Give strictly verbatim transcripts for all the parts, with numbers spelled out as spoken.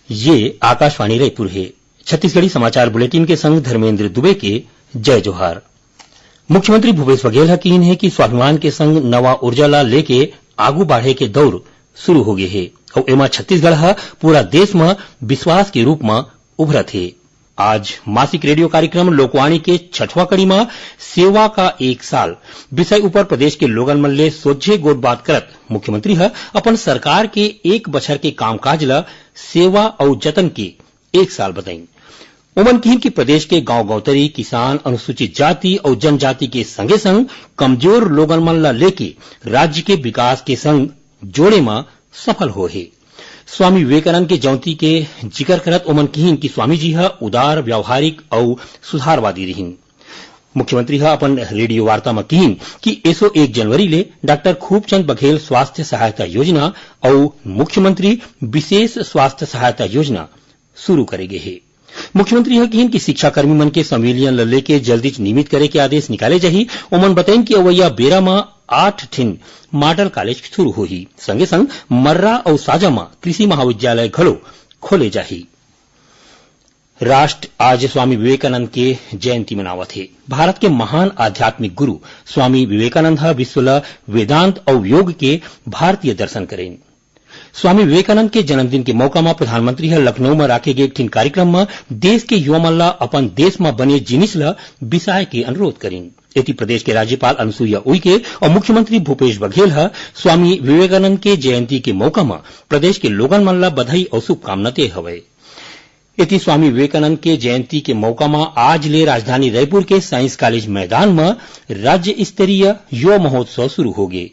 ये आकाशवाणी रायपुर हे। छत्तीसगढ़ी समाचार बुलेटिन के संग धर्मेंद्र दुबे के जय जोहार। मुख्यमंत्री भूपेश बघेल ह किहिन हे कि स्वाभिमान के संग नवा ऊर्जा ला लेके आगू बाढ़े के दौर शुरू हो गे हे अउ एमा छत्तीसगढ़ ह पूरा देश म विश्वास के रूप म उभरत हे। आज मासिक रेडियो कार्यक्रम लोकवाणी के छठवां कड़ी म सेवा का एक साल विषय ऊपर प्रदेश के लोगन मन ले सोझे गोठ बात करत मुख्यमंत्री ह अपन सरकार के एक बछर के कामकाज ल सेवा अउ जतन के एक साल बताइन। ओमन किहिन कि प्रदेश के गांव गौतरी, किसान, अनुसूचित जाति अउ जनजाति के संगे संग कमजोर लोगन मन ल लेके राज्य के विकास के संग जोड़े म सफल होए हे। स्वामी विवेकानंद के जयंती के जिकर करत ओमन किहिन कि स्वामी जी ह उदार, व्यावहारिक अउ सुधारवादी रिहिन। मुख्यमंत्री ह अपन रेडियो वार्ता म किहिन कि एसो एक जनवरी ले डॉक्टर खूबचंद बघेल स्वास्थ्य सहायता योजना अउ मुख्यमंत्री विशेष स्वास्थ्य सहायता योजना शुरू करे गे हे। मुख्यमंत्री ह किहिन कि शिक्षाकर्मी मन के संविलियन ल लेके जल्दीच नियमित करे के आदेश निकाले जाही। ओमन बताइन कि अवइया बेरा म आठ ठिन मॉडल कॉलेज शुरू होही, संगे संग मर्रा अउ साजा म कृषि महाविद्यालय घलो खोले जाही। राष्ट्र आज स्वामी विवेकानंद के जयंती मनावत हे। भारत के महान आध्यात्मिक गुरु स्वामी विवेकानंद ह विश्व ल वेदांत अउ योग के भारतीय दर्शन करेन। स्वामी विवेकानंद के जन्मदिन के मौका म प्रधानमंत्री ह लखनऊ म राखे गे एक ठिन कार्यक्रम म देश के युवा मन ल अपन देश म बने जिनिस ल बिसाए के अनुरोध करिन। एती प्रदेश के राज्यपाल अनुसुईया उइके अउ मुख्यमंत्री भूपेश बघेल ह स्वामी विवेकानंद के जयंती के मौका म प्रदेश के लोगन मन ल बधाई अउ शुभकामना दे हवय। एती स्वामी विवेकानंद के जयंती के मौका म आज ले राजधानी रायपुर के साइंस कॉलेज मैदान म राज्य स्तरीय युवा महोत्सव शुरू होगे।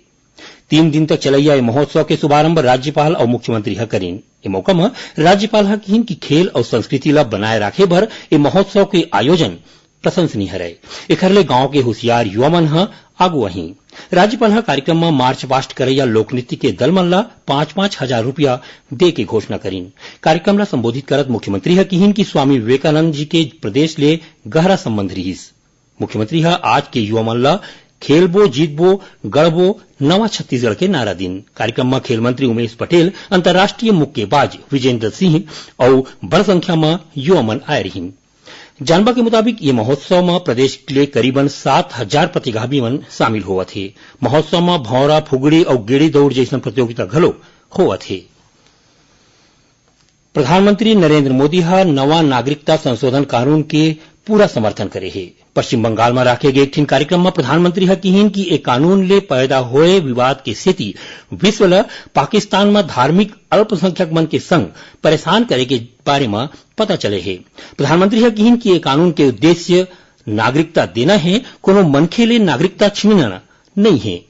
तीन दिन तक चलइया ए महोत्सव के शुभारंभ राज्यपाल अउ मुख्यमंत्री ह करिन। ए मौका म राज्यपाल ह किहिन कि खेल अउ संस्कृति ल बनाए राखे बर ए महोत्सव के आयोजन प्रशंसनीय हरय। एखर ले गांव के होशियार युवा मन ह आगू आही। राज्यपाल ह कार्यक्रम म मार्च पास्ट करइया लोकनृत्य के दल मन ल पांच पांच हजार रुपया दे के घोषणा करिन। कार्यक्रम ल संबोधित करत मुख्यमंत्री ह किहिन कि स्वामी विवेकानंद जी के प्रदेश ले गहरा संबंध रिहिस। मुख्यमंत्री ह आज के युवा मन ल खेलबो, जीतबो, गढ़बो, नवा छत्तीसगढ़ के नारा दिन। कार्यक्रम म खेल मंत्री उमेश पटेल, अंतर्राष्ट्रीय मुक्केबाज विजेंद्र सिंह अउ बड़ संख्या म युवा मन आए रिहिन। जानबा के मुताबिक, ये महोत्सव म प्रदेश ले करीबन सात हजार प्रतिभागी मन शामिल होवत हे। महोत्सव म भौंरा, फुगड़ी अउ गेड़ी दौड़ जइसन प्रतियोगिता घलो होवत हे। प्रधानमंत्री नरेंद्र मोदी ह नवा नागरिकता संशोधन कानून के पूरा समर्थन करे हे। पश्चिम बंगाल म राखे गे एक ठिन कार्यक्रम म प्रधानमंत्री ह किहिन कि ए कानून ले पैदा होए विवाद के सेती विश्व ल पाकिस्तान म धार्मिक अल्पसंख्यक मन के संग परेशान करे के बारे म पता चले हे। प्रधानमंत्री ह किहिन कि ए कानून के उद्देश्य नागरिकता देना हे, कोनो मनखे ले नागरिकता छीनना नइ हे।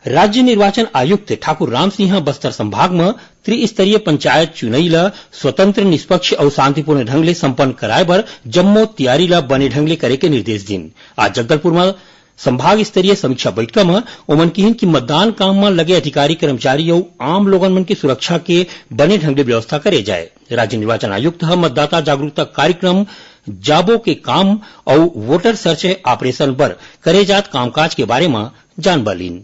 राज्य निर्वाचन आयुक्त ठाकुर राम सिंह ह बस्तर संभाग म त्रिस्तरीय पंचायत चुनई ल स्वतंत्र, निष्पक्ष अउ शांतिपूर्ण ढंग ले संपन्न कराए बर जम्मो तियारी ल बने ढंग ले करे के निर्देश दिन। आज जगदलपुर म संभाग स्तरीय समीक्षा बैठका म ओमन किहिन कि मतदान काम म लगे अधिकारी, कर्मचारी अउ आम लोगन मन के सुरक्षा के बने ढंग ले व्यवस्था करे जाए। राज्य निर्वाचन आयुक्त ह मतदाता जागरूकता कार्यक्रम जाबो के काम अउ वोटर सर्च ऑपरेशन बर करे जात कामकाज के बारे म जानबा लीन।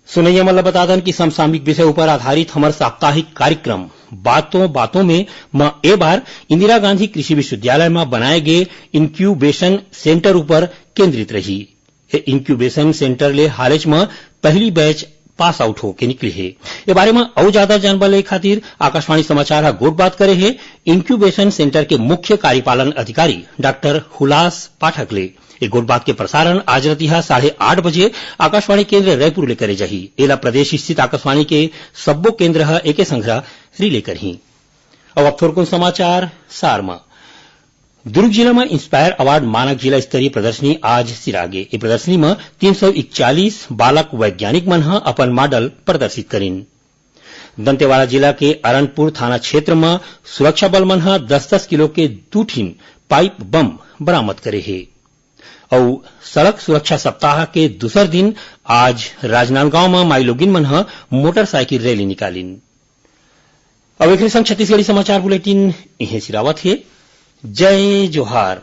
सुनइया मन ल बता दन कि समसामयिक विषय उपर आधारित हमर साप्ताहिक कार्यक्रम बातों बातों में म ए बार इंदिरा गांधी कृषि विश्वविद्यालय म बनाए गे इंक्यूबेशन सेंटर उपर केंद्रित रही। ए इंक्यूबेशन सेंटर ले हालेच म पहली बैच पास आउट होके निकले हे। ए बारे म अउ जादा जानबा ले खातिर आकाशवाणी समाचार ह गोठ बात करे हे इंक्यूबेशन सेंटर के मुख्य कार्यपालन अधिकारी डॉक्टर हुलास पाठक ले। ए गोठ बात के प्रसारण आज रतिहा साढ़े आठ बजे आकाशवाणी केंद्र रायपुर ले करे जाही। एला प्रदेश स्थित आकाशवाणी के सब्बो केंद्र ह एके संघरा रिले करही। अब, अब थोरकुन समाचार सार म। दुर्ग जिला म इंस्पायर अवार्ड मानक जिला स्तरीय प्रदर्शनी आज सिरागे। ए प्रदर्शनी म तीन सौ इकचालीस बालक वैज्ञानिक मन ह अपन मॉडल प्रदर्शित करिन। दंतेवाड़ा जिला के अरनपुर थाना क्षेत्र म सुरक्षा बल मन ह दस दस किलो के दू ठिन पाइप बम बरामद करे हे। अउ सड़क सुरक्षा सप्ताह के दूसर दिन आज राजनांदगांव म माईलोगिन मन ह मोटरसाइकिल रैली निकालिन। अब एकरे संग छत्तीसगढ़ी समाचार बुलेटिन इहें सिरावत हे। जय जोहार।